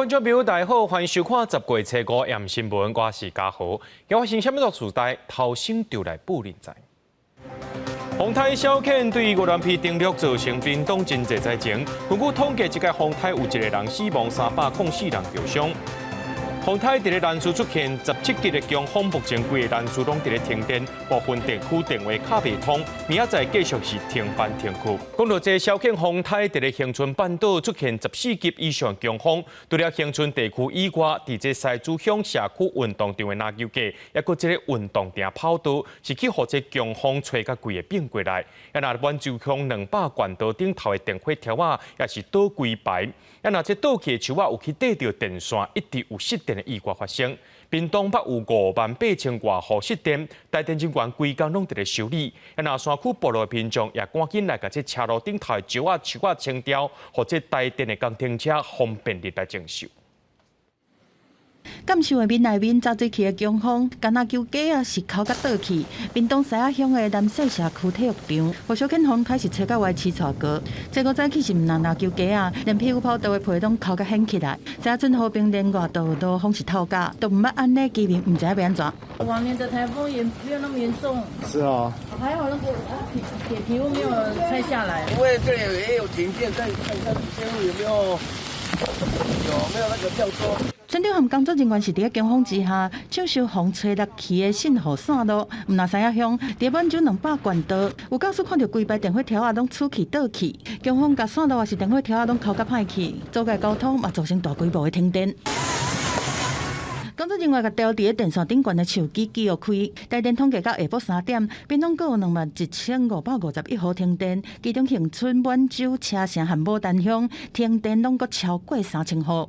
觀眾朋友，大家好，歡迎收看十月初五暗新聞，我是嘉豪。今發生啥物事事代，頭先就來報恁知。風颱小犬對鵝鑾鼻登陸造成屏東真濟災情。根據統計，這個風颱有一個人死亡，304人受傷。風颱佇咧蘭嶼出現17級的強風，目前規个蘭嶼攏佇咧停電，部分地區電話卡袂通，明仔載繼續是停班停課。講到這小犬風颱佇咧恆春半島出現14級以上強風，除了恆春地區以外，佇這西子鄉社區運動場的籃球架，抑閣這个運動場跑道，是去予這強風吹共規个變過來。啊，若滿洲鄉200貫道頂頭的電火柱仔，也是倒規排。啊，若這倒去的樹仔有去硩著電線，一直有失電的意外發生。屏東北有5萬8千外戶失電，台電人員規工攏佇咧修理。啊，若山區部落的民眾也趕緊來共這車路頂頭的石仔、樹仔清掉，予這台電的工程車方便入來整修。感受的面內面早水起的強風，干籃球架仔是摳甲倒去。屏東獅仔鄉的南勢社區體育場，予小犬風開始吹甲歪七斜高。這個早起是毋但籃球架仔，連屁股跑道的皮攏摳甲掀起來。獅仔村和平連外道路風是透甲，都毋捌按呢，居民毋知影欲按怎。往年的颱風也沒有那麼嚴重。是啊。還好那個鐵皮屋沒有拆下來。因為這裡也有停電，再看一下線路有沒有那個跳脫。村長和工作人員是佇咧強風之下，搶修風吹落去的信號線路。毋但獅仔鄉，佇滿洲200貫道，有駕駛看著規排電火柱仔攏出去倒去，強風共線路抑是電火柱仔攏摳甲歹去，阻礙交通嘛造成大規模的停電。工作人員共吊佇咧電線頂懸的樹枝鋸開，台電統計到下晡3點，屏東閣有21,551戶停電，其中恆春、滿洲、車城和牡丹鄉停電攏閣超過3,000戶。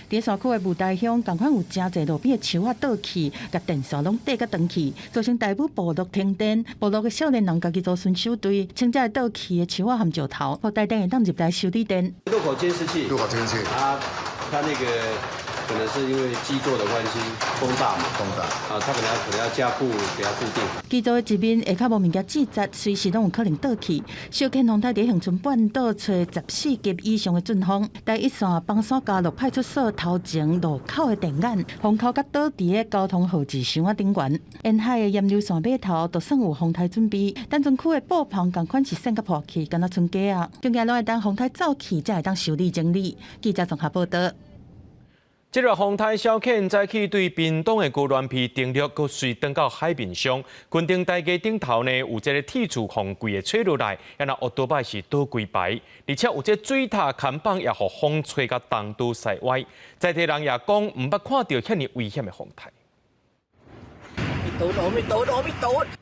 佇山區的霧台鄉，仝款有誠濟路邊的樹仔倒去，共電線攏硩甲斷去，造成大武部落停電。部落的少年人家己組巡守隊，清這倒去的樹仔和石頭，予台電會當入來修理電。路口監視器，路口監視器，它那個可能是因為基座的關係，風大嘛，風大，啊，它可能要加固，給它固定。基座的一面下跤無物件制作，隨時攏有可能倒去。小犬風颱佇恆春半島吹14級以上的陣風，台一線枋山嘉樂派出所頭前路口的電眼，風摳共倒佇咧交通號誌箱仔頂懸。沿海的鹽溜線碼頭都算有風颱準備，單純區的布棚仝款是散甲破去，敢若賰雞仔。更加攏愛等風颱走去，才會當修理整理。記者綜合報道。這個風颱小犬早起對屏東的鵝鑾鼻登陸，閣隨轉到海面上。墾丁大街頂頭呢，有這个鐵柱予規个吹落來，啊若烏多擺是倒規排，而且有這水塔看板也予風吹共東倒西歪。在地人也講，毋捌看著遐爾危險的風颱。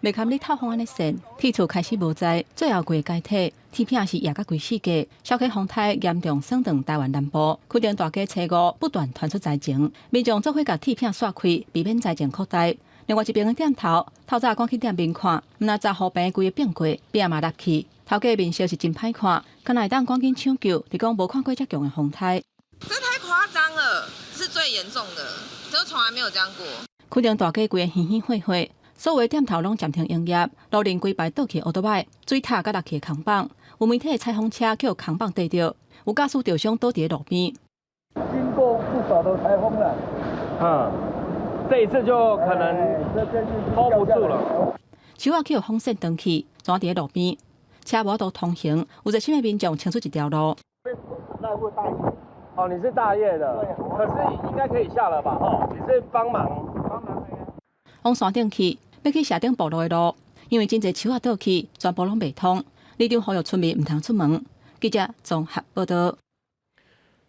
袂堪你透風按呢踅，鐵柱開始無在，最後規个解體，鐵片是壓甲規世界。小犬風颱嚴重損斷台灣南部，墾丁大街初五不斷傳出災情，民眾做伙共鐵片煞開，避免災情擴大。另外一邊的店頭，透早趕去店面看，毋但雜貨棚規个變過，壁嘛落去，頭家面色是真歹看，敢若會當趕緊搶救，就講無看過遮強的風颱。這太誇張了，是最嚴重的，都從來沒有這樣過。墾丁大街規个稀稀火火，所有店頭攏暫停營業，路面規排倒去烏多擺，水塔佮落去的扛棒，有媒體的採訪車予扛棒硩著，有駕駛著傷倒佇路邊。經過不少的颱風了，這一次就可能 hold 不住了。樹仔予風扇斷去，逝佇路邊，車無法度通行，有熱心的民眾清出一條路。哦，你是大業的，可是應該可以下了吧？哦，你是幫忙。往山頂去，欲去社頂部落的路，因為真濟樹仔倒去，全部攏袂通。里長呼籲村民毋通出門。記者綜合報道。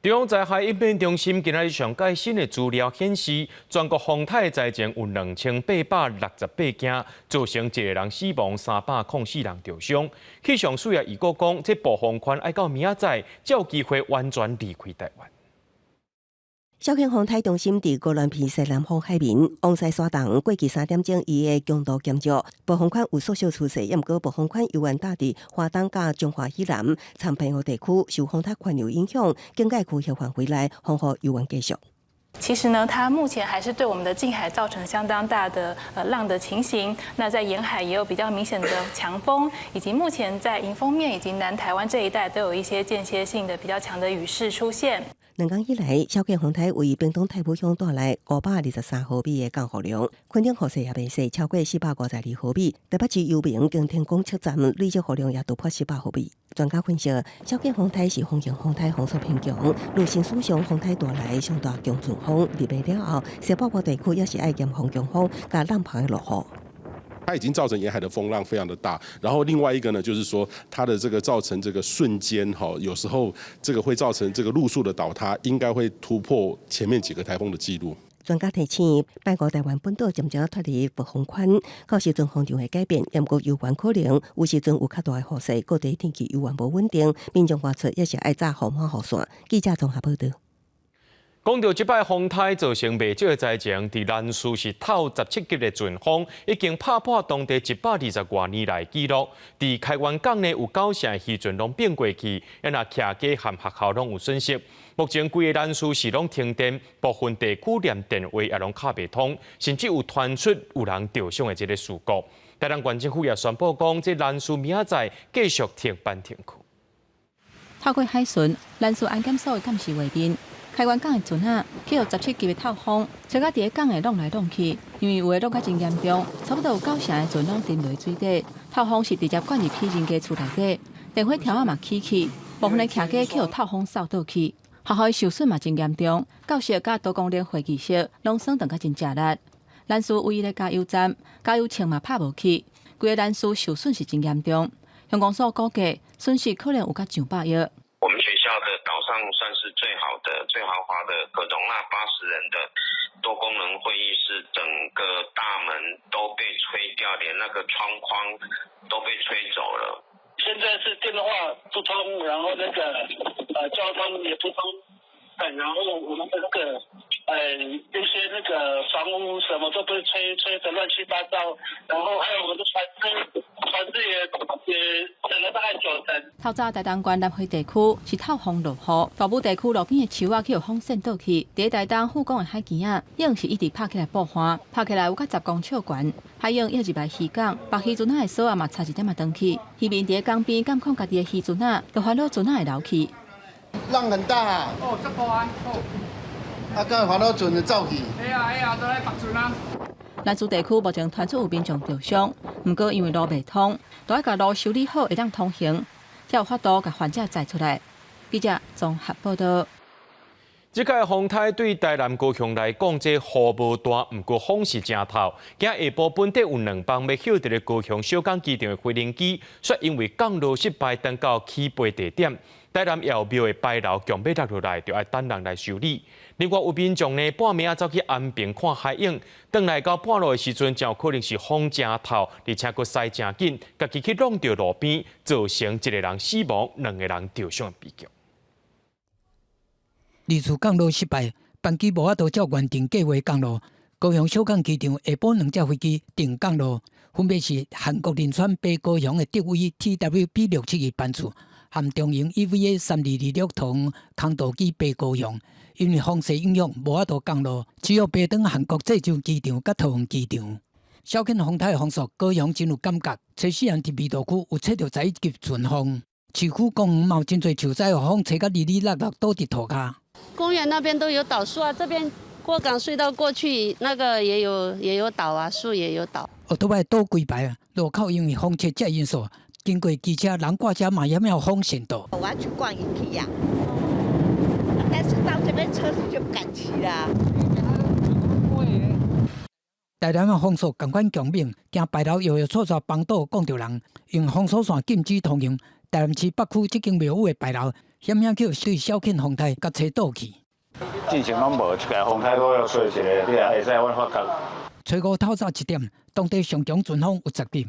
中央災害應變中心今仔日上蓋新的資料顯示，全國風颱災情有2868件，造成一個人死亡，304人受傷。氣象署也預告講，這暴風圈愛到明仔載才有機會完全離開台灣。小犬風颱中心佇鵝鑾鼻西南方海面，往西沙東過去3點鐘，伊的強度減弱，暴風圈有縮小趨勢，毋過暴風圈猶原搭佇花東佮彰化以南、參澎湖地區受風颱環流影響，警戒區域範圍內風雨猶原繼續。其實呢，它目前還是對我們的近海造成相當大的浪的情形。那在沿海也有比較明顯的強風，以及目前在迎風面以及南台灣這一帶都有一些間歇性的比較強的雨勢出現。2工以來，小犬風颱為屏東大武鄉帶來523毫米的降雨量，墾丁雨勢也袂細，超過452毫米。台北市游明經天公測站累積雨量也突破400毫米。專家分析，小犬風颱是風型風颱風速偏強，造成史上風颱帶來上大強陣風。入暝了後，西北部地區也是愛嚴防強風佮浪旁的落雨。它已經造成沿海的風浪非常的大，然後另外一個呢，就是說它的這個造成這個瞬間哈，有時候這個會造成這個路樹的倒塌，應該會突破前面幾個颱風的記錄。專家提醒，拜五台灣本島漸漸脫離暴風圈，到時陣風場會改變，毋過猶原可能有時陣有較大的雨勢，各地天氣猶原無穩定，民眾外出也是愛紮雨傘雨傘。記者綜合報道。講到這擺風颱造成袂少的災情，佇蘭嶼是透17級的陣風，已經拍破當地120外年來紀錄。佇開元港呢，有九成漁船攏變過去，啊若徛家和學校攏有損失。目前規个蘭嶼市攏停電，部分地區連電話也攏敲袂通，甚至有傳出有人著傷的這个事故。台南縣政府也宣布講，這蘭嶼明仔載繼續停班停課。透過海巡，蘭嶼安檢所的監視畫面。開元港的船仔，去予17級的透風，吹甲佇咧港內挵來挵去，因為有的挵甲真嚴重，差不多有九成的船攏沉落水底。透風是直接灌入去人家厝內底，電火柱仔嘛起去，部分的徛家去予透風掃倒去，學校的受損嘛真嚴重，教室佮多功能會議室攏損斷甲真食力。蘭嶼唯一的加油站，加油銃嘛拍無去，規个蘭嶼受損是真嚴重。鄉公所估計損失可能有甲上百億。我們學校的島上算是最好的、最豪華的，可容納80人的多功能會議室，整個大門都被吹掉，連那個窗框都被吹走了。現在是電話不通，然後那個交通也不通，然後我們的那個一些那個房屋什麼都被吹得亂七八糟，然後還有我們的船隻，船隻也沉了大概九成。透早台東縣南迴地區是透風落雨，大武地區路邊的樹仔去予風扇倒去。佇台東富岡的海墘仔，湧是一直拍起來布花，拍起來有較10公尺懸。海湧湧入來漁港，縛漁船仔的索仔嘛差一點仔斷去。漁民佇港邊監控家己的漁船仔，就煩惱船仔會流去。浪很大啊！哦，這大啊！啊，閣煩惱船就走去。哎呀哎呀，都來縛船啊！蘭嶼地區目前傳出有民眾著傷，毋過因為路袂通，都愛共路修理好會當通行，才有法度共患者載出來。記者綜合報道。這個風颱對台南高雄來講，這雨無大，毋過風是誠透。今下晡本底有兩班欲歇佇咧高雄小港機場的飛行機，卻因為降落失敗，轉到起飛地點。台南廟的牌樓強欲落落來，就愛等人來修理。另外有民眾呢，半暝仔走去安平看海湧，轉來到半路的時陣，真有可能是風誠透，而且閣駛誠緊，家己去挵著路邊，造成一個人死亡，兩個人著傷的悲劇。二次降落失敗，班機無法度照原定計畫降落。高雄小港機場下晡兩架飛機停降落，分別是韓國仁川飛高雄的德威 TWP 671班次，和長榮 EVA 3226桃園空渡機飛高雄。因為風勢影響，無法度降落，只好飛轉韓國濟州機場佮桃園機場。小犬風颱風速，高雄真有感覺。初四暗佇彌陀區有測著11級陣風，市區公園嘛有真濟樹仔，予風吹甲離離落落倒佇塗跤。公園那邊都有倒樹啊，這邊過港隧道過去那個也有倒啊，樹也有倒。歐多擺倒規排啊，路口因為風切這因素，經過機車人掛車嘛也沒有風線道。我要去逛 IKEA，但是到這邊車子就不敢騎啦。台南的風速仝款強猛，驚牌樓搖搖挫挫崩倒，摃著人。用封鎖線禁止通行。台南市北區這間廟宇的牌樓，險險去對小犬風颱共吹倒去。之前攏無，這個風颱閣要吹一個，你也會使阮發覺。初五透早1點，當地上強陣風有10級。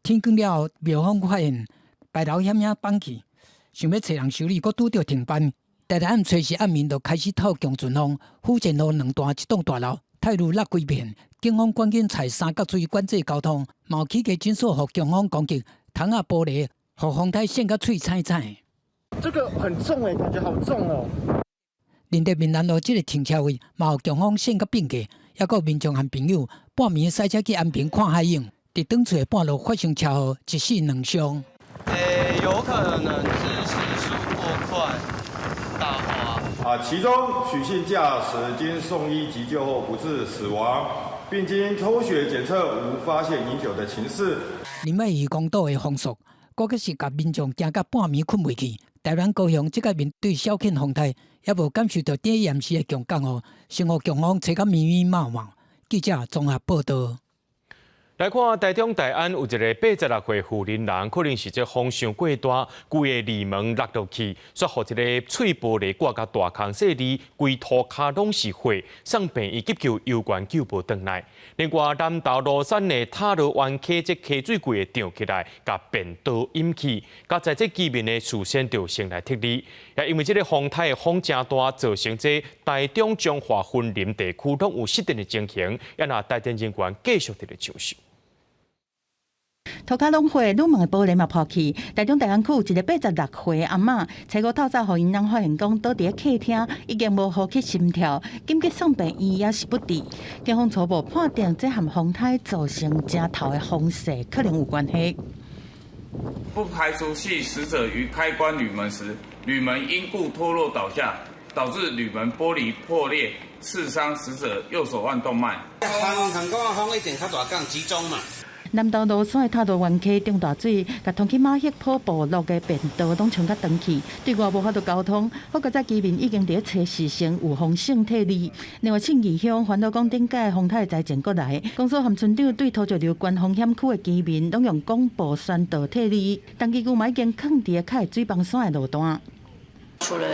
天光了後，廟方發現牌樓險險崩去，想欲揣人修理，閣拄著停班。台南初四暗暝就開始透強陣風，府前路兩段一棟大樓泰路落規片，警方趕緊採三角錐管制交通，嘛有起家診所予強風攻擊，窗仔玻璃予風颱扇甲碎彩彩。這個很重欸，感覺好重哦。仁德民南路這个停車位嘛予強風扇甲變過，抑閣有民眾和朋友半暝駛車去安平看海湧，佇轉厝的半路發生車禍，一死兩傷。欸，有可能是時速過快，打滑。啊，其中許姓駕駛經送醫急救後不治死亡，並經抽血檢測無發現飲酒的情事。仁愛漁光島的風速，閣閣是共民眾驚甲半暝睏袂去。台南高雄這擺面對小犬風颱，猶無感受著這嚴時的強降雨，生予強風吹甲密密麻麻。記者綜合報道。來看台中大安有一个86歲婦人人，可能是這風傷過大，規个鋁門落落去，煞予這个碎玻璃掛甲大空細膩，規塗跤攏是血，送病院急救猶懸救無轉來。另外南投蘆山的塔羅灣溪這溪水規个漲起來，共便道淹去，佮在這居民的事先就先來撤離。也因為這个風颱的風誠大，造成這台中彰化雲林地區攏有失電的情形，也若台電人員繼續佇咧搶修。塗跤攏火，鋁門的玻璃嘛破去。台中大安區有一个86歲阿嬤，初五透早予𪜶翁發現講倒佇咧客廳，已經無呼吸心跳，緊急送病院也是不治。警方初步判定，這和風颱造成誠透的風勢可能有關係。不排除係死者於開關鋁門時，鋁門因故脫落倒下，導致鋁門玻璃破裂，刺傷死者右手腕動脈。風講風一定較大，更集中嘛。南投蘆山的塔羅灣溪漲大水，共通去馬赫坡部落的便道攏沖甲斷去，對外無法度交通。好佳哉居民已經佇咧揣時先有風險撤離。另外，信義鄉環島講頂屆風颱災情過來，公所和村長對土石流懸風險區的居民，攏用廣播宣導撤離。陳其具嘛已經囥佇咧較會水崩山的路段。除了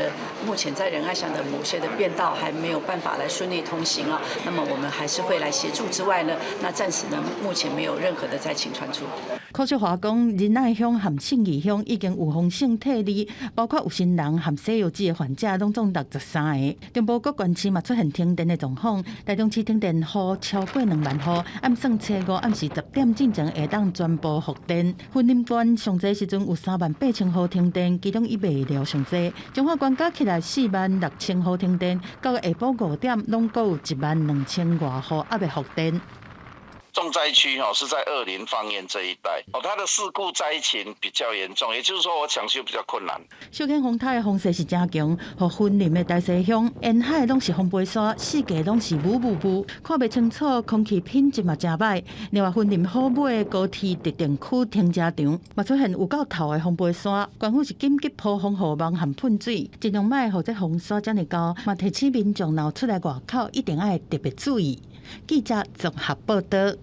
目前在仁愛鄉的某些的便道還沒有辦法來順利通行啊，那麼我們還是會來協助之外呢，那暫時呢，目前沒有任何的災情傳出。柯淑華講，仁愛鄉和信義鄉已經有風險撤離，包括有身人和西藥劑的患者，攏總63個。中部各縣市嘛出現停電的狀況，台中市停電戶超過2萬戶，按算初五暗時10點進前會當全部復電。雲林縣上濟時陣有3萬8千戶停電，其中伊賣了上濟。彰化縣加起來4萬6千戶停電，到下晡5點攏閣有1萬2千外戶猶未復電。重災區吼是在二林芳苑這一帶，哦，它的事故災情比較嚴重，也就是說我搶修比較困難。小犬風颱的風勢是誠強，予雲林的大溪鄉沿海攏是風飛沙，四界攏是霧霧霧，看袂清楚，空氣品質嘛誠歹。另外，雲林虎尾高鐵特定區停車場嘛出現有夠透的風飛沙，縣府是緊急鋪防護網和噴水，盡量莫予這風沙遮爾厚，嘛提醒民眾若出來外口一定愛特別注意。記者綜合報道。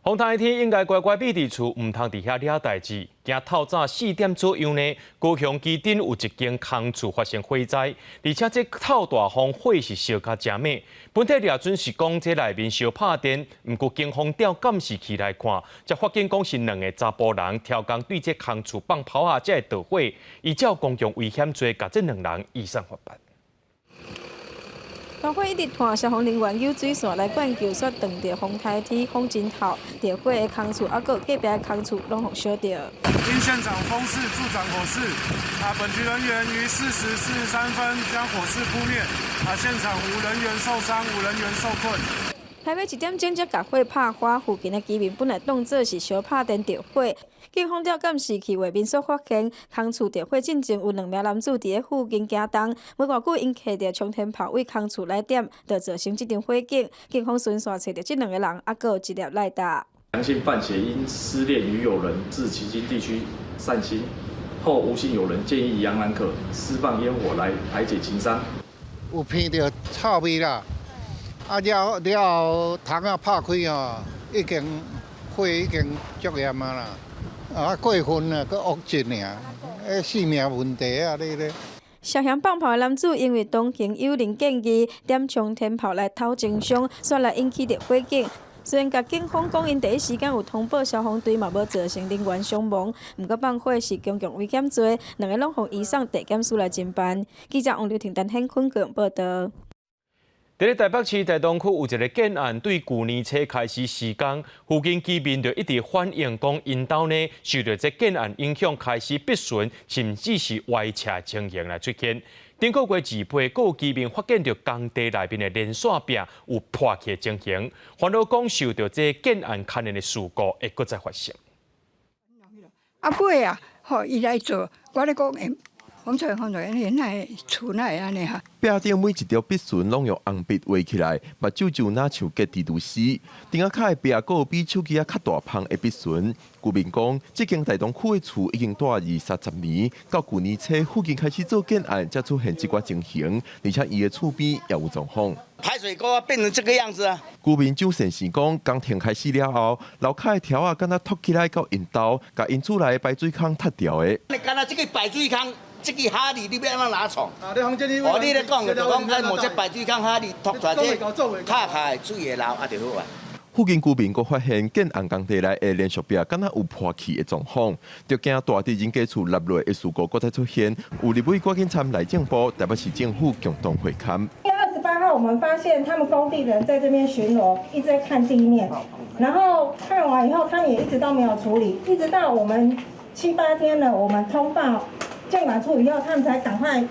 風颱天應該乖乖覕佇厝，毋通佇遐惹代誌。驚透早4點左右呢，高雄旗津有一間空厝發生火災，而且這透大風火是燒甲誠猛。本體掠準是講這內面燒拍電，毋過警方調監視器來看，才發現講是兩个查埔人刁工對這空厝放炮仔才會著火，依照公共危險罪，共這兩人移送法辦。大火一直拖，消防人員用水線來灌救，煞撞著風颱天，風真透，著火的空厝，猶閣隔壁的空厝攏予燒著。因現場風勢助長火勢，啊，本局人員於4時43分將火勢撲滅，啊，現場無人員受傷，無人員受困。台尾1點鐘才共火拍花，附近的居民本來當作是燒拍電著火，警方調監視器畫面所發現，空厝著火進前有兩名男子佇咧附近行動，無偌久𪜶提著沖天炮對空厝來點，就造成這場火警。警方循線揣著這兩个人，猶閣有一粒賴打。楊姓范協因失戀與友人至旗津地區散心，後吳姓友人建議楊蘭可施放煙火來排解情傷。有鼻著臭味啦。啊了了後，窗仔拍開哦，已經火已經足炎啊啦，啊過分啊，閣惡質爾，彼性命問題啊，你咧。涉嫌放炮的男子因為同行友人建議點沖天炮來討情傷，煞來引起著火警。雖然共警方講，𪜶第一時間有通報消防隊，嘛無造成人員傷亡。毋過放火是公共危險罪，兩个攏予移送地檢署來偵辦。記者王劉婷、陳顯坤報道。佇咧台北市大東區有一个建案，對舊年初開始施工，附近居民就一直反映講，𪜶兜呢受著這建案影響，開始筆順，甚至是歪斜情形來出現。頂個月28，閣有居民發現著工地內面的連線壁有破去的情形，煩惱講受著這建案牽連的事故會閣再發生。啊尾啊，吼伊來做，我咧講會風吹風吹，你哪會厝哪會按呢哈？壁頂每一條筆順攏用紅筆畫起來，目睭就若像結蜘蛛絲。釘仔跤的壁閣有比手機仔較大芳的筆順。居民講，這間大同區的厝已經住二三十年，到舊年初附近開始做建案，才出現這寡情形，而且伊的厝邊也有狀況。排水溝變成這個樣子啊！居民周先生講，工程開始了後，樓跤的柱仔敢若凸起來到𪜶兜，共𪜶厝內的排水孔塞掉的。你敢若這個排水孔，這個哈利你欲按怎拿創？哦，你咧講的就講，愛無這排水孔哈利凸出來，這卡卡的水會流啊就好啊。附近居民閣發現建案工地內的連續壁敢若有破去的狀況，就驚大佇人家厝落落的事故閣再出現。有立委趕緊參內政部、台北市政府共同會勘。 28號，我們發現他們工地人在這邊巡邏，一直在看地面，然後看完以後，他們也一直都沒有處理，一直到我們七八天了，我們通報建管處以後，他們才趕快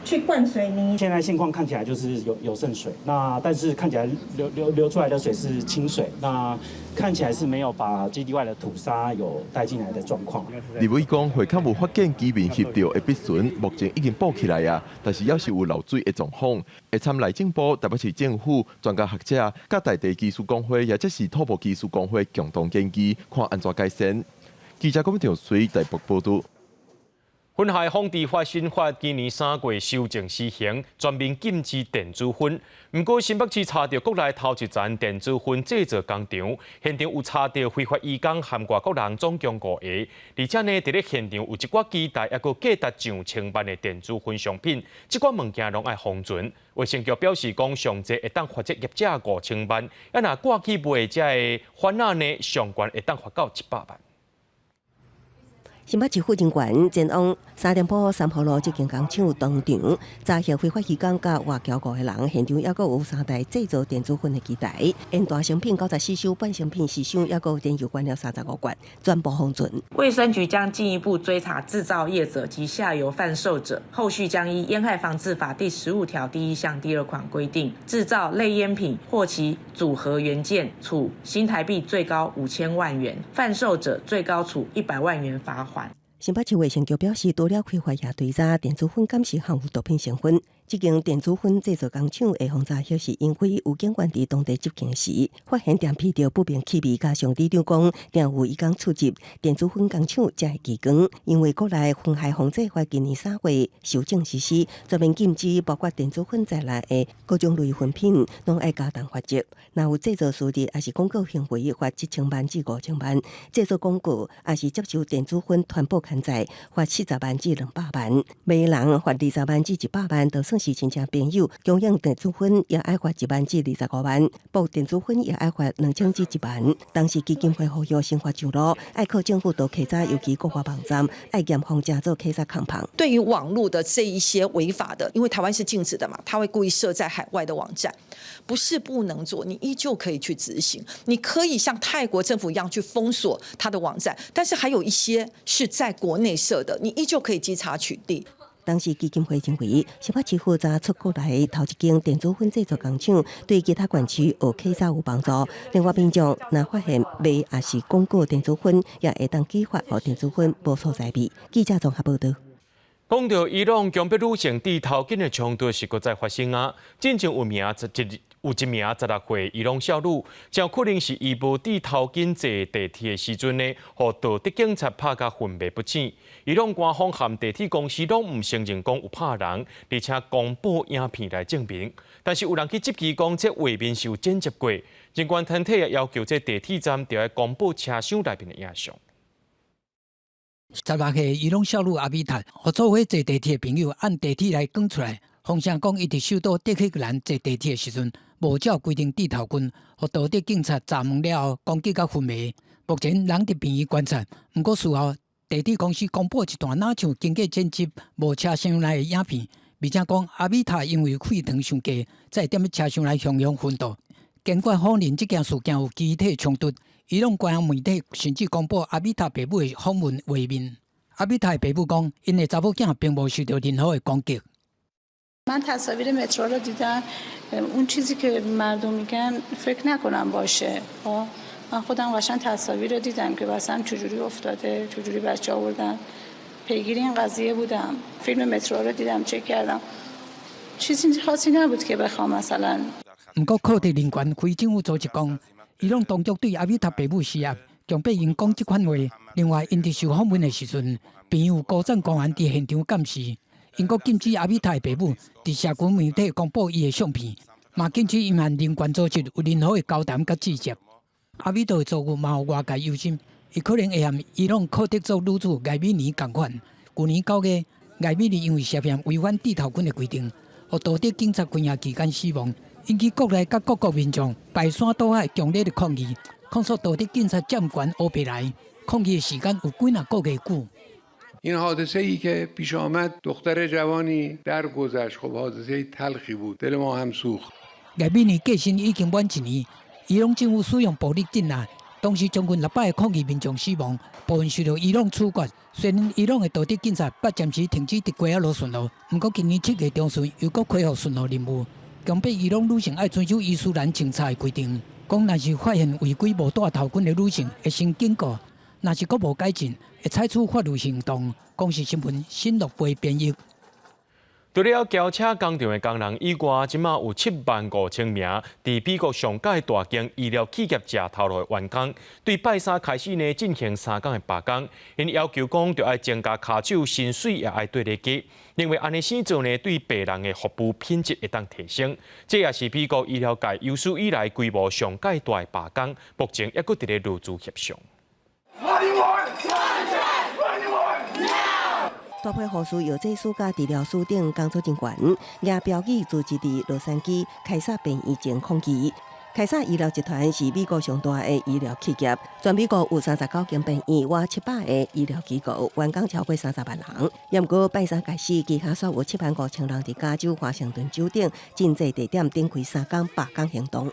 去灌水泥。現在現況看起來就是有滲水，那但是看起來流出來的水是清水，那看起來是沒有把基地外的土沙有帶進來的狀況。立委講，會勘有發現居民翕著的筆順，目前已經補起來啊，但是猶是有漏水的狀況，會參內政部、台北市政府、專家學者、佮大地技師公會，或者是土木技師公會共同研究，看按怎改善。記者郭長水台北報導。薰害防治法新法今年3月修正施行，全面禁止電子薰。毋過新北市查著國內頭一層電子薰製造工廠，現場有查著非法移工含外國人總共五個，而且呢，佇咧現場有一寡機台，抑閣價值上千萬的電子薰商品，這寡物件攏愛封存。衛生局表示講，上濟會當罰則業者5000萬，啊若掛去賣這个薰仔呢，上懸會當罰到100萬。新北市婦人員前往三重埔三和路這間工廠當場查獲非法移工佮外僑五個人，現場抑閣有三台製造電子薰的機台，煙大成品94箱，半成品10箱，抑閣有電油罐了35罐，全部封存。衛生局將進一步追查製造業者及下游販售者，後續將依《煙害防治法》第15條第1項第2款規定，製造類煙品或其組合元件，處新台幣最高5000萬元；販售者最高處100萬元罰鍰。新北市衛生局表示，除了開罰也追查電子薰敢是含有毒品成分。這間電子薰製造工廠的封查核是因為有警員佇當地執勤時，發現踮鼻著不明氣味，加上里長講，定有移工出入電子薰工廠才會曝光。因為國內薰害防治法今年3月修正實施，全面禁止包括電子薰在內的各種類薰品，攏愛加重罰則。若有製造事實，抑是廣告行為，罰1000萬至5000萬；製造廣告，抑是接受電子薰傳播刊載，罰40萬至200萬；賣人罰20萬至100萬，就算是親戚朋友供應電子薰，也愛罰1萬至25萬；報電子薰也愛罰2000至1萬。當時基金會呼籲新法上路，愛靠政府多稽查，尤其國外網站愛嚴防成做稽查空棚。對於網絡的這一些違法的，因為台灣是禁止的嘛，他會故意設在海外的網站，不是不能做，你依舊可以去執行，你可以像泰國政府一樣去封鎖他的網站，但是還有一些是在國內設的，你依舊可以稽查取締。當時基金會認為，新北市負責出國內頭一間電子薰製造工廠，對其他縣市學稽查有幫助。另外，民眾若發現賣抑是廣告電子薰，也會當舉發予電子薰無所在味。記者綜合報導。講著伊朗強迫女性剃頭巾的衝突是閣再發生啊！進前有一名16歲伊朗少女，真有可能是伊無剃頭巾坐地鐵的時陣呢，予道德警察拍甲昏迷不醒。伊朗官方和地鐵公司攏毋承認講有拍人，而且公布影片來證明。但是有人去質疑講，這畫面是有剪輯過。人權團體也要求這地鐵站著愛公布車廂內面的影像。 16歲伊朗少女阿米塔，予做伙坐地鐵的朋友按地鐵來趕出來，風聲講伊佇首都德黑蘭坐地鐵的時陣，無照規定戴頭巾，予道德警察查問了後，攻擊甲昏迷。目前人佇病院觀察，毋過事後地鐵公司公布一段若像經過剪輯、無車廂內的影片，而且講阿米塔因為血糖傷低，才會踮咧車廂內雄雄昏倒。堅決否認這件事件有肢體衝突。伊朗官方媒體甚至公布阿米塔爸母的訪問畫面。阿米塔的爸母講，𪜶的查某囝並無受著任何的攻擊。 من تصاویر مترو رو دیدم اون چیزی که مردم میگن فکر نکنم باشه خب من خودم قشنگ تصاویر رو دیدم که مثلا چجوری افتاده چجوری بچه آوردن پیگیر این قضیه بودم. فیلم مترو رو دیدم، چک کردم. چیزی خاصی نبود که بخوام مثلا. 毋過，庫德人權非政府組織講，伊朗當局對阿米塔爸母施壓，強迫𪜶講這款話。另外，𪜶佇受訪問的時陣，病院有高層官員佇現場監視。英國禁止阿米塔的爸母佇社群媒體公布伊的相片，嘛禁止𪜶和人權組織有任何的交談佮接觸。阿米塔的遭遇嘛予外界憂心，伊可能會和伊朗庫德族女子艾米尼仝款。舊年9月，艾米尼因為涉嫌違反剃頭巾的規定，予道德警察關押期間死亡，引起國內佮各國民眾排山倒海強烈的抗議，控訴道德警察佔權烏白來。抗議的時間有幾若個月久。 این حادثه ای که پیش آمد، دختر جوانی درگذشت. خب حادثه تلخی بود، دل ما هم سوخت. 艾米尼過身已經滿一年，伊朗政府使用暴力鎮壓，當時將近600个抗議民眾死亡，部分受到伊朗處決。雖然伊朗的道德警察捌暫時停止佇街仔落巡邏，毋過今年7月中旬又閣恢復巡邏任務，強迫伊朗女性愛遵守伊斯蘭政策的規定，講若是發現違規無戴頭巾的女性，會先警告；若是閣無改進，會採取法律行動。公視新聞新樂貝編譯。除了轎車工廠的工人以外，這馬有7萬5千名佇美國上蓋大間醫療企業食頭路的員工，對拜三開始呢進行3工的罷工，𪜶要求講著愛增加跤手薪水，也愛對咧加，認為按呢生做呢對病人的服務品質會當提升。這也是美國醫療界有史以來規模上蓋大的罷工，目前猶閣佇咧勞資協商。大批護士、藥劑師佮治療師等工作人員，舉標語聚集佇洛杉磯凱撒病院前抗議。凱撒醫療集團是美國上大的醫療企業，全美國有39間病院，倚700個醫療機構，員工超過30萬人。毋過拜三開始，其他煞有7萬5千人佇加州華盛頓州等真濟地點展開3工罷工行動。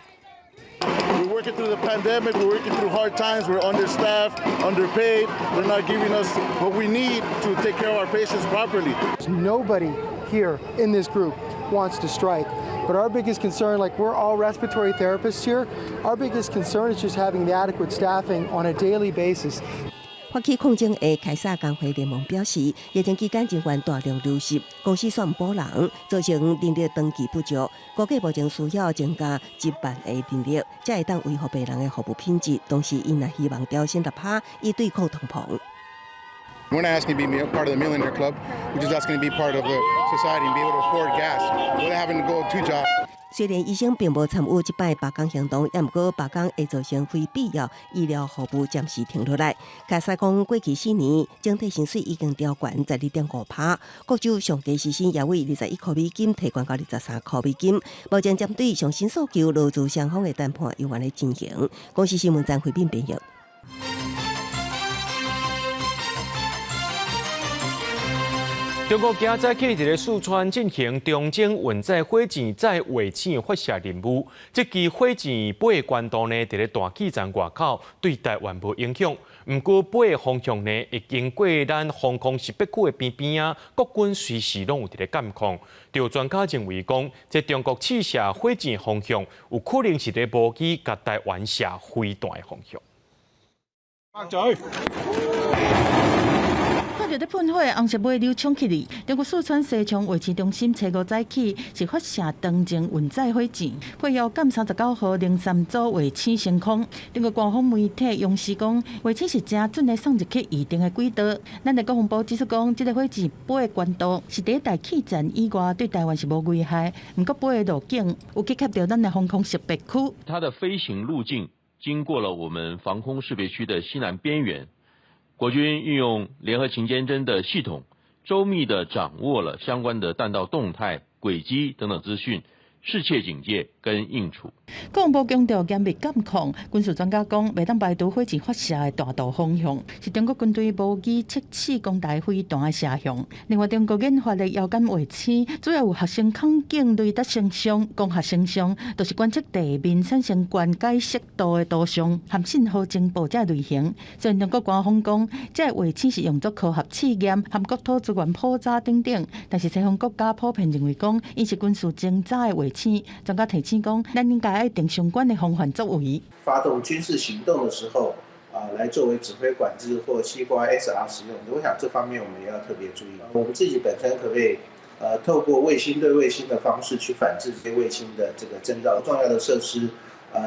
We're working through the pandemic, we're working through hard times, we're understaffed, underpaid, they're not giving us what we need to take care of our patients properly. Nobody here in this group wants to strike. But our biggest concern, like we're all respiratory therapists here, our biggest concern is just having the adequate staffing on a daily basis. 發起抗爭的凱撒工會聯盟表示，疫情期間人員大量流失，公司煞毋補人，造成人力長期不足。估計目前需要增加1萬个人力，才會當維護病人的服務品質。同時，𪜶也希望調薪6%，以對抗通膨。 We're not asking to be part of the millionaire club. We're just asking to be part of the society and be able to afford gas without having to go two jobs. 雖然醫生並無參與這擺罷工行動，也毋過罷工會造成非必要醫療服務暫時停落來。凱撒講，過去4年整體薪水已經調懸12.5%，各州上低時薪也為21塊美金提懸到23塊美金。目前針對上新訴求，勞資雙方的談判猶原咧進行。公視新聞張惠敏編譯。中國今早起佇咧四川進行長征運載火箭載衛星發射任務。這支火箭飛的高度呢，佇咧大氣層外口，對台灣無影響。毋過飛的方向呢，會經過咱防空識別區的邊邊仔，國軍隨時攏有佇咧監控。有專家認為講，這中國試射火箭方向有可能是咧模擬共台灣射飛彈的方向。嘴。看著咧噴火，紅色尾流衝起來。中國四川西昌衛星中心初五早起是發射長征運載火箭，配合贛39號零三組衛星升空。中國官方媒體央視講，衛星是誠準的送入去預定的軌道。咱的國防部指出講，這个火箭飛的高度是佇大氣層以外，對台灣是無危害。毋過飛的路徑有去卡著咱的防空識別區。它的飛行路徑經過了我們防空識別區的西南邊緣。國軍運用聯合勤監偵的系統，周密地掌握了相關的彈道動態、軌跡等等資訊，適切警戒跟應處。國防部強調嚴密監控，軍事專家講，袂當排除火箭發射的彈道方向是中國軍隊模擬測試攻台飛彈的射向。另外，中國研發的遙感衛星主要有學生孔徑雷達成像、光學成像，就是觀測地面產生高解析度的圖像和信號情報這類型。雖然中國官方講，這個衛星是用作科學試驗和國土資源普查等等，但是西方國家普遍認為講，伊是軍事偵查的衛星。專家提醒講，咱應該愛定相關的防範作為。發動軍事行動的時候，啊，來作為指揮管制或西瓜 SR 使用。我想這方面我們也要特別注意。我們自己本身可不可以，透過衛星對衛星的方式去反制這些衛星的這個偵照重要的設施，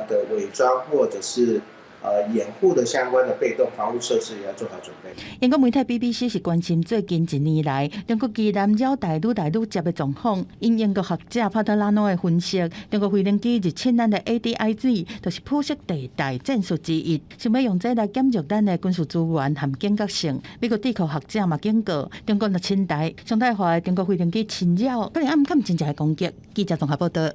的偽裝或者是掩護的相關的被動防護設施也要做好準備。英國媒體 BBC 是關心最近一年來中國機艦繞台愈來愈捷的狀況。因英國學者帕特拉諾的分析，中國飛行機入侵咱的 ADIZ，就是灰色地帶戰術之一，想欲用這來減弱咱的軍事資源和警覺性。美國智庫學者嘛警告，中國若侵台，常態化的中國飛行機侵擾，可能暗崁真正的攻擊。記者綜合報道。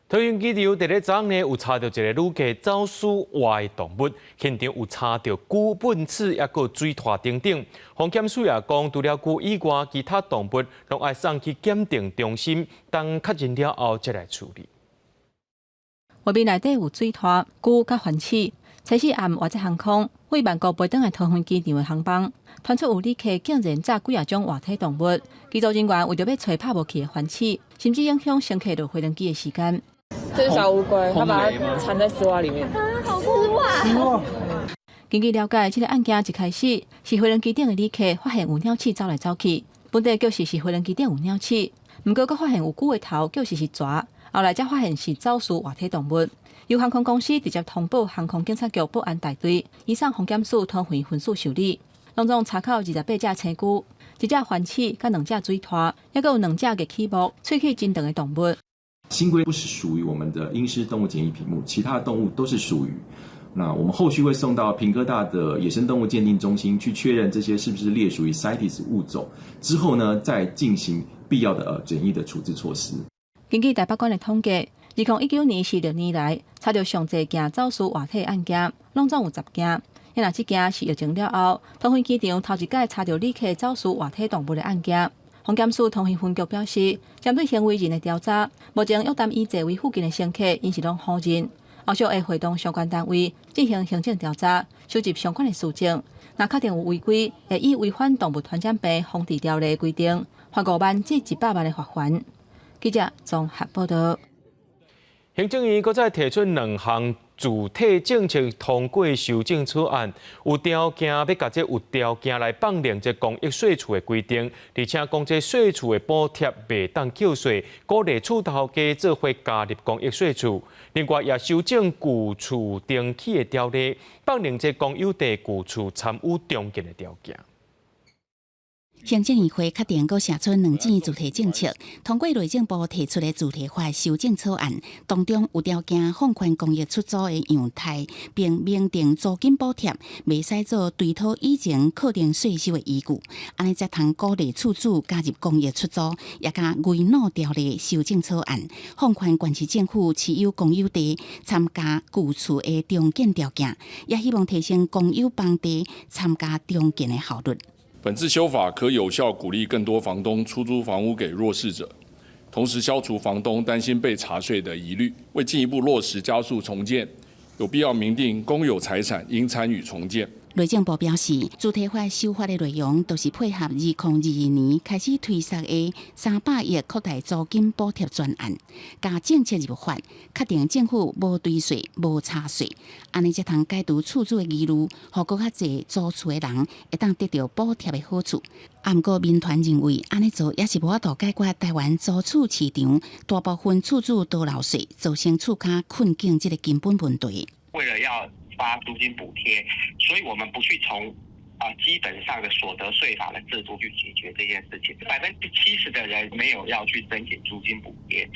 桃園機場佇咧昨昏呢，有查著一个旅客走私活的動物，現場有查著龜糞齒，抑閣水獺等等。防檢署也講，除了龜以外，其他動物攏愛送去檢定中心，等確認了後才來處理。畫面內底有水獺、龜佮環齒。初四暗，華捷航空對曼谷飛轉來桃園機場的航班，傳出有旅客竟然炸幾仔種活體動物。機組人員為著欲揣拍無去的環齒，甚至影響乘客落飛機的時間。這是小烏龜，它把它纏在絲襪裡面。絲襪。根據了解，這个案件一開始是飛機頂的旅客發現有鳥鼠走來走去，本底確實是飛機頂有鳥鼠，毋過閣發現有龜的頭，確實是蛇，後來才發現是走私活體動物。由航空公司直接通報航空警察局保安大隊，移送防檢署桃園分署受理。攏總查扣28隻青龜、一隻環齒、佮兩隻水獺，抑閣有兩隻齧齒目、喙齒真長的動物。星龜不是屬於我們的陰濕動物檢疫品目，其他的動物都是屬於。那我們後續會送到屏科大的野生動物鑑定中心去確認這些是不是列屬於 CITES 物種，之後呢，再進行必要的檢疫的處置措施。根據台北縣的統計，2019年是歷年來查著上濟件走私活體案件，攏總有10件。若這件是疫情了後，桃園機場頭一擺查著旅客走私活體動物的案件。防檢署桃園分局表示，針對行為人的調查，目前約談伊座位附近的乘客，𪜶是攏否認。後續會會同相關單位進行行政調查，收集相關的事證。若確定有違規，會以違反動物傳染病防治條例規定，罰5萬至100萬的罰鍰。記者綜合報道。行政院閣再提出兩項住體政策通過修正草案，有條件欲共這有條件來放寬這公益稅厝的規定，而且講這稅厝的補貼袂當扣稅，鼓勵厝頭家做伙加入公益稅厝。另外，也修正舊厝重起的條例，放寬這公有地舊厝參與重建的條件。行政院會確定閣寫出兩項住宅政策，通過內政部提出的住宅法修正草案，當中有條件放寬公益出租的樣態，並明定租金補貼袂使做追討以前課定稅收的依據，按呢才通鼓勵厝主加入公益出租，也佮危老條例修正草案放寬縣市政府持有公有地參加舊厝的重建條件，也希望提升公有房地參加重建的效率。本次修法可有效鼓勵更多房東出租房屋給弱勢者，同時消除房東擔心被查稅的疑慮。為進一步落實加速重建，有必要明定公有財產應參與重建。內政部表示，住宅法修法的內容都是配合2022年開始推實的300億擴大租金補貼專案，共政策入法，確定政府無追稅、無查稅，按呢才通解除厝主的疑慮，予閣較濟租厝的人會當得著補貼的好處。毋過民團認為，按呢做也是無法度解決台灣租厝市場大部分厝主多漏稅，造成厝跤困境這个根本問題。為了要發租金補貼，所以我們不去從基本上的所得稅法的制度去解決這件事情。70%的人沒有要去申請租金補貼，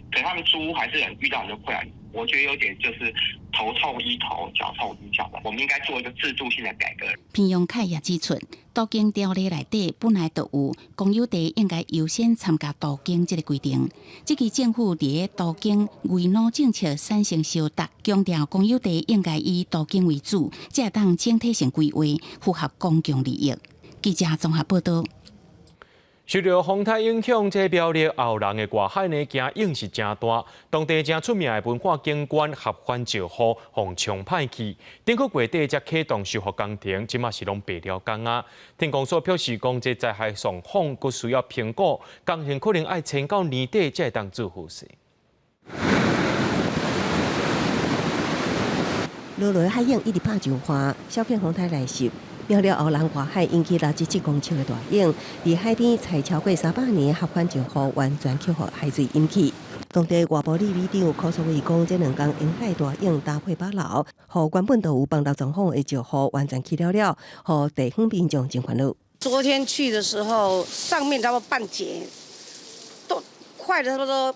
可他們租屋還是很遇到很多困難。我覺得有點就是頭痛醫頭，腳痛醫腳的。我們應該做一個制度性的改革。彭陽凱也指出，都更條例內底本來就有公有地應該優先參加都更這个規定。這期政府佇都更危老政策產生相觸，強調公有地應該以都更為主，才會當整體性規劃，符合公共利益。記者綜合報道。受著風颱影響，這苗栗後龍的外海呢，驚湧是誠大。當地誠出名的文化景觀合歡石滬，予沖歹去。頂個月底才啟動修復工程，這馬是攏白了工啊。天公所表示講，這災害狀況閣需要評估，工程可能愛撐到年底才會當做好勢。落落海湧一直拍上岸，小犬風颱來襲，苗栗後人外海引起67公尺的大湧，佇海邊採超過300年合歡石滬完全予海水淹去。當地外埔里里長柯淑偉講，這兩工沿海大湧搭配北流，予原本就有崩落狀況的石滬完全去了了，予地方民眾真煩惱。昨天去的時候，上面差不多半截，都壞了差不多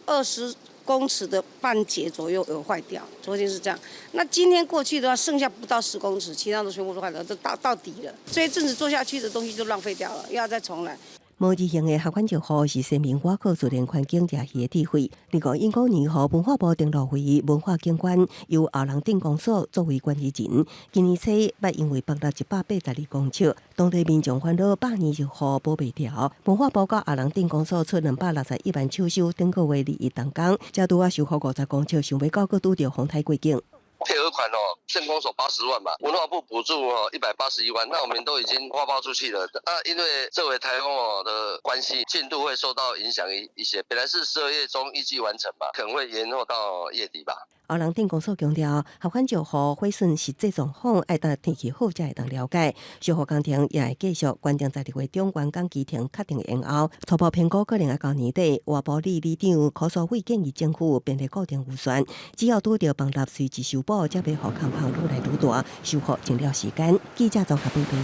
20公尺的半截左右有壞掉。昨天是這樣，那今天過去的話，剩下不到10公尺，其他都全部都壞掉，都到底了。這一陣子做下去的東西就浪費掉了，又要再重來。模字形的合歡石滬是鮮明外口自然環境遮魚的智慧。2015年，予文化部登錄為文化景觀，由後人鎮公所作為管理人。今年初，捌因為崩落182公尺，當地民眾煩惱百年石滬保袂牢。文化部佮後人鎮公所出261萬搶修，頂個月21動工，才拄仔修復50公尺，想欲到閣拄著風颱過境。配合款哦，鎮公所80萬嘛，文化部補助哦181萬，那我們都已經發包出去了。啊，因為這回颱風哦的關係，進度會受到影響一些。本來是12月中預計完成嘛，可能會延後到月底吧。後人鎮公所強調，合歡石滬毀損實際狀況，愛等天氣好才會當了解。修復工程也會繼續，原定12月中完工期程確定延後，初步評估可能愛到年底。外埔里里長柯淑偉建議政府編列固定預算，只要拄著崩落隨時修補，才袂予空棚愈來愈大，修復真了時間。記者綜合報導。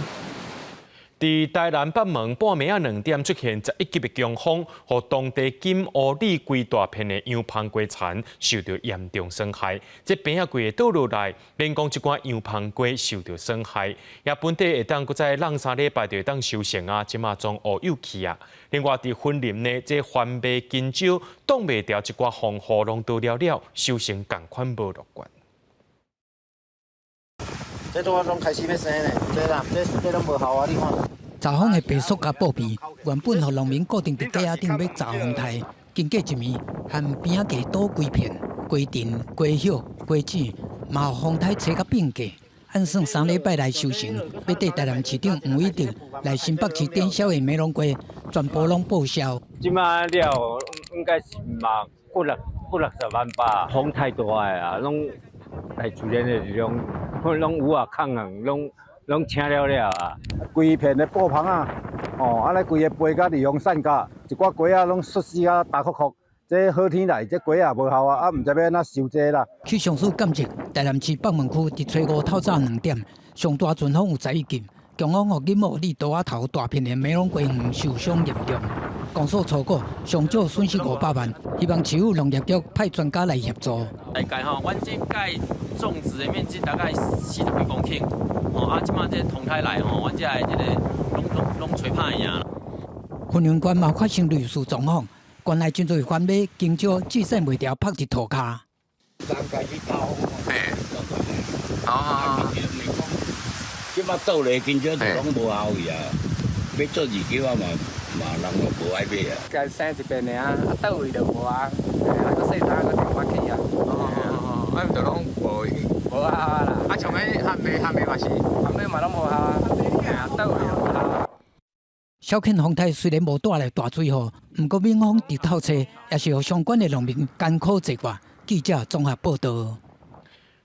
佇台南北門半暝仔2點出現11級的強風，予當地金湖里規大片的洋芳瓜田受著嚴重損害。這棚仔規个倒落來，免講這寡洋芳瓜受著損害，也本底會當閣再兩三禮拜就會當收成啊，這馬總烏有去啊。另外，佇雲林呢，這番麥香蕉擋袂牢這寡風雨攏倒了了，收成仝款無樂觀。這拄仔攏開始欲生咧，這啦，這攏無效啊！你看。查風的白塑膠布棚，原本予農民固定佇架仔頂欲查風颱，經過一暝，和邊仔地倒規片，瓜藤、瓜葉、瓜子，嘛予風颱吹甲變價。按算3禮拜來收成，欲綴台南市長黃偉哲來新北市展銷的梅龍瓜，全部攏報銷。這馬了應該是嘛幾六幾六十萬吧，風太大啊，攏大自然的這種，攏有啊空啊，攏青了了啊。規片的布棚啊，哦，按呢規个被佮利用散架，一寡瓜仔攏摔死啊，焦硞硞。這好天來，這瓜仔無效啊，啊，毋知欲按怎收這啦。氣象署監測，台南市北門區佇初五透早2點，上大陣風有11級，強風予錦湖里島仔頭大片的梅龍瓜園受傷嚴重。公所初估上少損失500萬，希望市府農業局派專家來協助。大概吼，阮這屆種植的面積大概40幾公頃，吼啊，這馬這風颱來吼，阮這個這個攏吹歹去啊。雲林縣嘛發生類似狀況，縣內真濟番麥、香蕉支撐袂牢，曝佇塗跤。嘿，哦，這馬倒來香蕉就攏無效去啊，欲做二級啊嘛。嘛，人就無愛買啊。共生一遍爾，啊倒位就無啊，啊閣細單閣停翻去啊。哦，啊就攏無無效啊啦。啊，像彼番麥，番麥嘛是，番麥嘛攏無效啊，倒位就無效。小犬風颱雖然無帶來大水雨，毋過猛風直透吹，也是予相關的農民艱苦濟掛。記者綜合報導。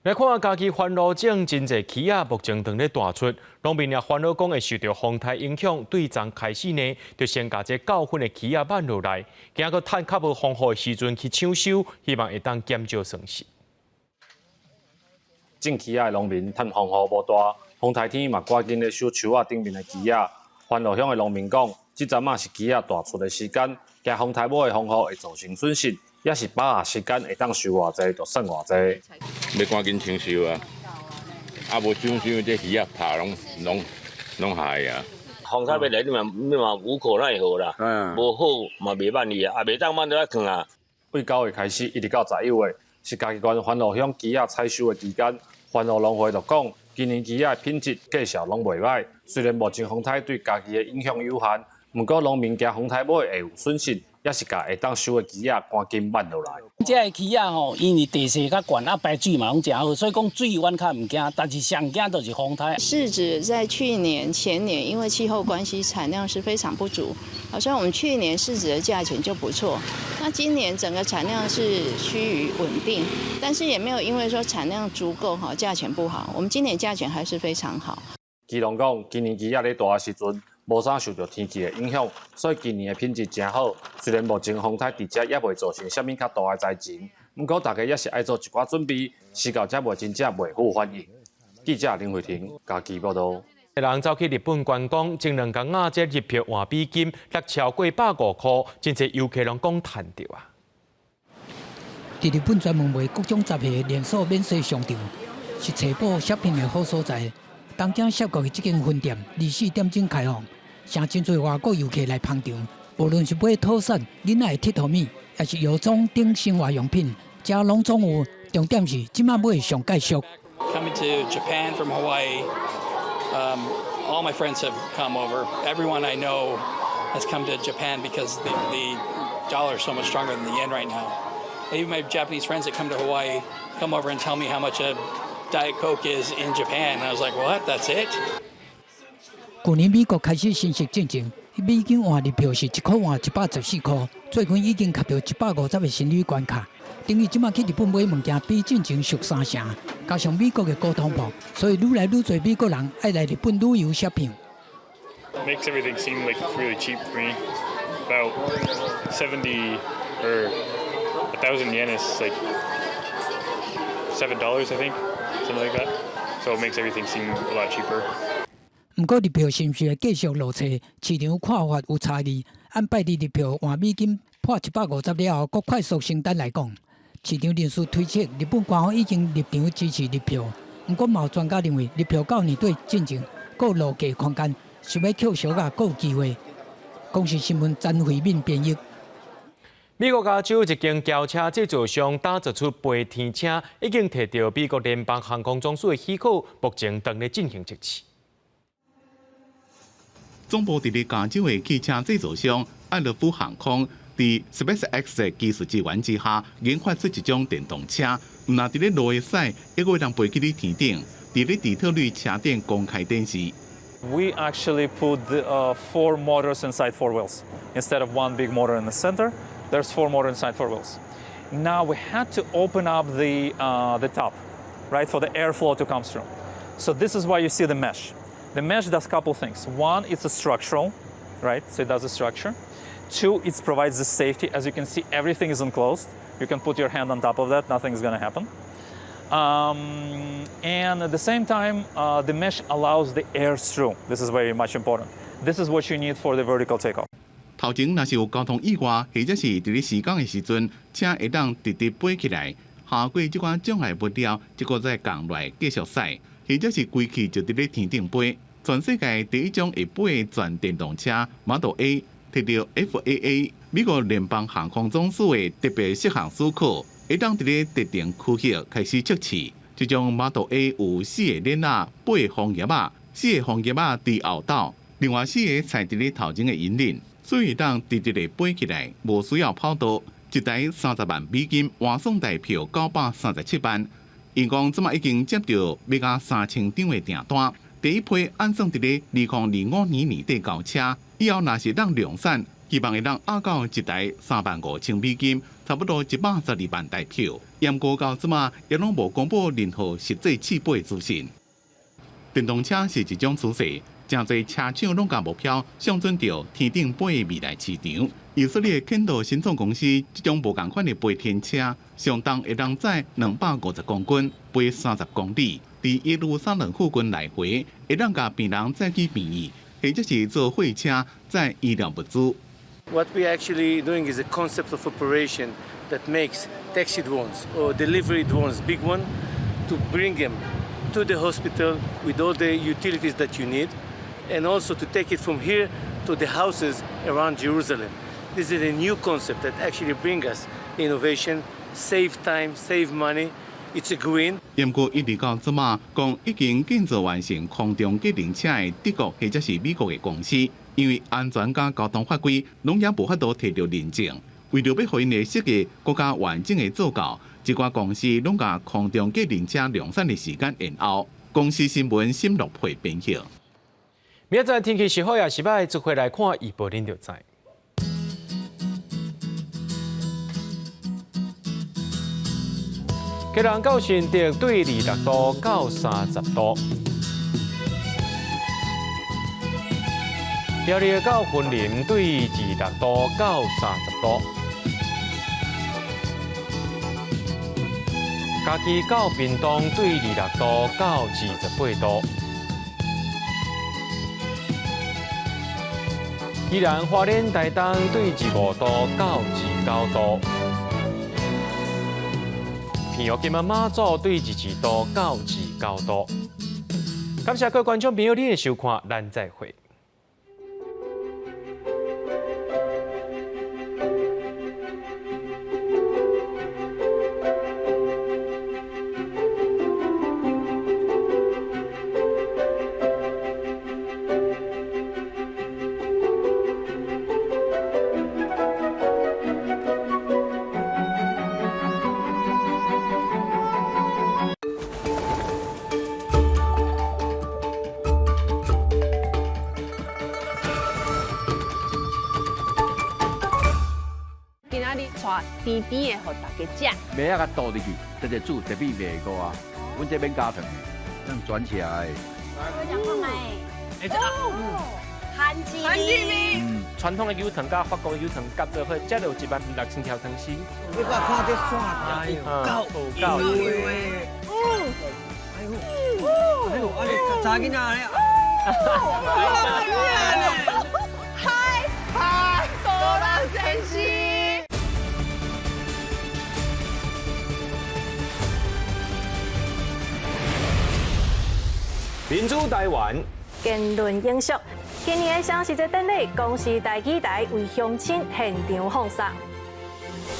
來看嘉義番路種真濟柿仔，目前正咧大出，農民也煩惱講會受著風颱影響，對昨開始呢，就先共這夠份的柿仔挽落來，驚閣趁較無風雨的時陣去搶收，希望會當減少損失。種柿仔的農民趁風雨無大，風颱天嘛趕緊咧收樹仔頂面的柿仔。番路鄉的農民講，這陣仔是柿仔大出的時間，驚風颱尾的風雨會造成損失。也是把握時間會當收偌濟就算偌濟。欲趕緊搶收啊！啊無搶收，這魚仔拍攏害啊！風颱欲來，你嘛無可奈何啦。無好嘛袂挽去啊，啊袂當挽就愛囥啊。對9月開始一直到11月，是嘉義縣番路鄉柿仔採收的期間。番路農會就講，今年柿仔的品質價數攏袂䆀。雖然目前風颱對嘉義的影響有限，毋過農民驚風颱尾會有損失。也是共會當收的柿仔趕緊挽落來。這个柿仔吼，因為地勢較懸，啊排水嘛攏誠好，所以講水阮較毋驚，但是上驚就是風颱。是指在去年、前年，因為氣候關係，產量是非常不足，好像我們去年柿子的價錢就不錯，那今年整個產量是趨於穩定，但是也沒有因為說產量足夠哈，價錢不好。我們今年價錢還是非常好。基隆講，今年柿仔咧大的時陣，無啥受著天氣的影響，所以今年的品質誠好。雖然目前風颱佇遮猶未造成啥物較大的災情，毋過大家也是愛做一寡準備，時到才袂真正袂赴反應。記者林慧婷嘉義報導。人走去日本觀光，前兩工仔，這日票換美金達超過150塊，真濟遊客攏講趁著啊！佇日本專門賣各種雜貨連鎖免稅商場，是揣寶 shopping 的好所在。東京澀谷的這間分店24點鐘開放，誠真濟外國遊客來捧場。無論是買土產、囡仔的鐵頭米，抑是藥妝等生活用品，遮攏總有。重點是這擺買上蓋俗。 Coming to Japan from Hawaii, all my friends have come over. Everyone I know has come to Japan because the dollar is so much stronger than the yen right now. Even my Japanese friends that come to Hawaii come over and tell me how much a Diet Coke is in Japan. And I was like, what? That's it? 舊年美國開始升息進前，美金換日票是1塊換114塊，最近已經達到150的心理關卡。等於這擺去日本買物件比進前俗三成，加上美國的高通膨，所以愈來愈濟美國人愛來日本旅遊 shopping。 Makes everything seem like it's really cheap for me. About 70 or 1,000 yen is like $7, I think, something like that. So it makes everything seem a lot cheaper. 毋過日票是毋是會繼續落車？市場看法有差異。按拜二日票換美金破150了後，閣快速升單來講，市場人士推測日本官方已經入場支持日票。毋過，嘛有專家認為日票到年底進前閣有落價空間，想欲抾俗仔閣有機會。公視新聞詹慧敏編譯。美國加州一間轎車製造商打造出飛天車，已經提著美國聯邦航空總署的許可，目前正咧進行測試。總部佇咧加州的汽車製造商愛樂夫航空，佇 SpaceX 的技術支援之下，研發出一種電動車，毋但佇咧路會駛，猶閣會當飛去咧天頂，佇咧底特律車展公開展示。 We actually put the four motors inside four wheels instead of one big motor in the center. There's four motors inside four wheels. Now we had to open up the top, right, for the airflow to come through. So this is why you see the mesh. The mesh does a couple things. One, it's a structural, right? So it does a structure. Two, it provides the safety. As you can see, everything is enclosed. You can put your hand on top of that, nothing is going to happen. And at the same time, the mesh allows the air through. This is very much important. This is what you need for the vertical takeoff. 頭前若是有交通意外，或者是佇咧施工的時陣，車會當直直飛起來，下過這款障礙物了，則閣再降落來繼續駛，或者是規氣就佇咧天頂飛。全世界第一種會飛的全電動車 Model A，提著 FAA 美國聯邦航空總署的特別適航許可，會當佇咧特定區域開始測試。這種 Model A 有四個鏈仔、八個風葉仔、四個風葉仔佇後斗，另外四個踩佇咧頭前的引領，所以會當直直的飛起來，無需要跑道。一台30萬美金換算台票937萬。𪜶講這馬已經接著欲共3000張的訂單。第一批按算佇咧2025年年底交車，以後若是當量產，希望會當壓到一台3萬5千美金，差不多112萬台票。毋過到這馬也攏無公布任何實際試飛資訊。電動車是一種趨勢，誠濟車廠攏共目標相準著天頂飛的未來市場。以色列肯道新創公司這種無仝款的飛天車，上重會當載250公斤，飛30公里，佇耶路撒冷附近來回，會當共病人載去病院，或者是坐貨車載醫療物資。 What we actually doing is a concept of operation that makes taxi drones or delivery drones, big one, to bring them to the hospital with all the utilities that you need, and also to take it from here to the houses around Jerusalem. This is a new concept that actually brings us innovation, save time, save money. It's a green. 毋過一直到這馬，講已經建造完成空中計程車的德國或者是美國的公司，因為安全佮交通法規攏猶無法度提著認證。為著欲予𪜶的設計閣較完整的做到，這寡公司攏共空中計程車量產的時間延後。公視新聞沈樂佩編譯。明仔載天氣是好抑是䆀，做伙來看預報，恁就知。基隆到新竹對26度到30度。苗栗到雲林對26度到30度。嘉義到屏東對26度到28度。宜蘭花蓮台東對25度到29度。澎湖金門馬祖對22度到29度。感謝各位觀眾朋友您的收看，咱再會。今仔日帶甜甜的予大家食。麥仔共倒入去，直直煮，特別袂過啊。阮這免加糖的，這樣轉起來。我食看覓。番薯味。傳統的酒糖佮法國的酒糖夾做伙，才有16000條糖絲。你看看這線條，夠夠油的。哎呦，哎呦，啊你查囡仔咧。嗨嗨，多人真是。民主台灣，言論英雄。今年的雙十節典禮，公視台語台為鄉親現場放送。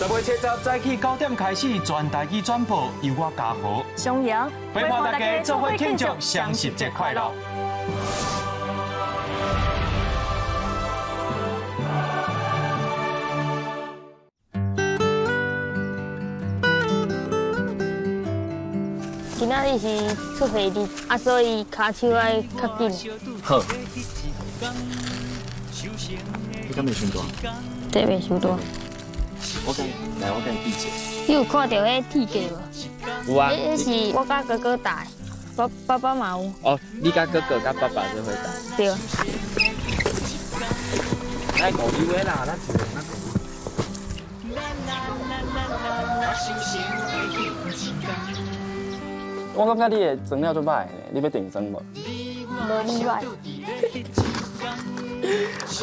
10月70早起9點開始，全台語轉播，由我嘉豪、上揚陪伴大家做伙慶祝雙十節快樂。今仔日是出血日，啊，所以跤手愛較緊。好。你敢袂傷大？這袂傷大。我共來，我共你比一下。你有看著彼鐵架無？有啊。彼是我佮哥哥打的，爸爸爸嘛有。哦，你佮哥哥佮爸爸做伙打。對。來五溜的啦，咱我感覺你的妝了足歹呢，你欲定妝無？無意外。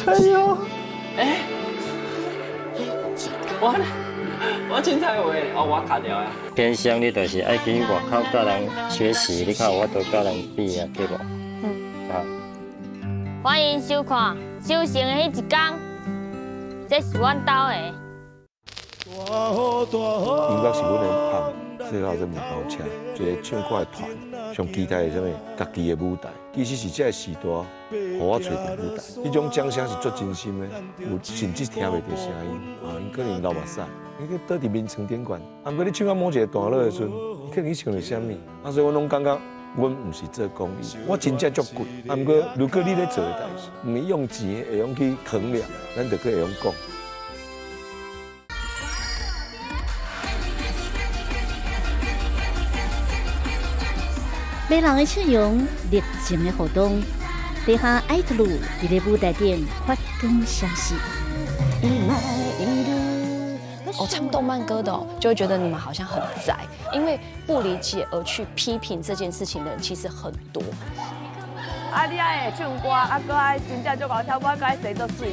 哎呦，欸，我凊彩話，哦，我卡掉啊。偏鄉你就是愛去外口佮人學習，你較有法度佮人比啊，對無？嗯。啊。歡迎收看《修成的彼一天》，這是阮兜的。音樂是阮的夢，最後這麵包車，一個唱歌的團，上期待的啥物？家己的舞台，其實是這個時代，予我揣著舞台。彼種掌聲是足真心的，有甚至聽袂著聲音啊，𪜶可能流目屎，𪜶去倒佇眠床頂懸。啊，毋過你唱到某一個段落的時陣，可能你唱著啥物？啊，所以我攏感覺，阮毋是做公益，我真正足貴。啊，毋過如果你咧做的代誌，毋是用錢會用去衡量，咱就閣會用講。迷人的笑容，熱情的互動，地下愛特魯佇咧舞台頂發光閃爍。哦，唱動漫歌的哦，就會覺得你們好像很宅，因為不理解而去批評這件事情的人其實很多。啊，你愛會唱歌，啊，閣愛真正足𠢕跳舞，閣愛生足媠。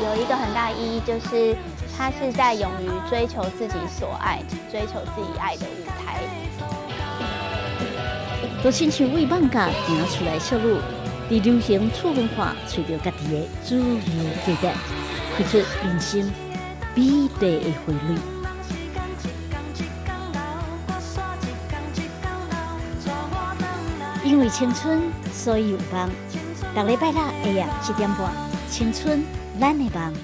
有一個很大意義，就是他是在勇於追求自己所愛、追求自己愛的舞台。就親像為放假行出來小路，佇流行次文化揣著家己的主流價值，開出人生美麗的花蕊。因為青春，所以有夢。逐禮拜六下晝7點半，青春咱的夢。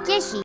這是。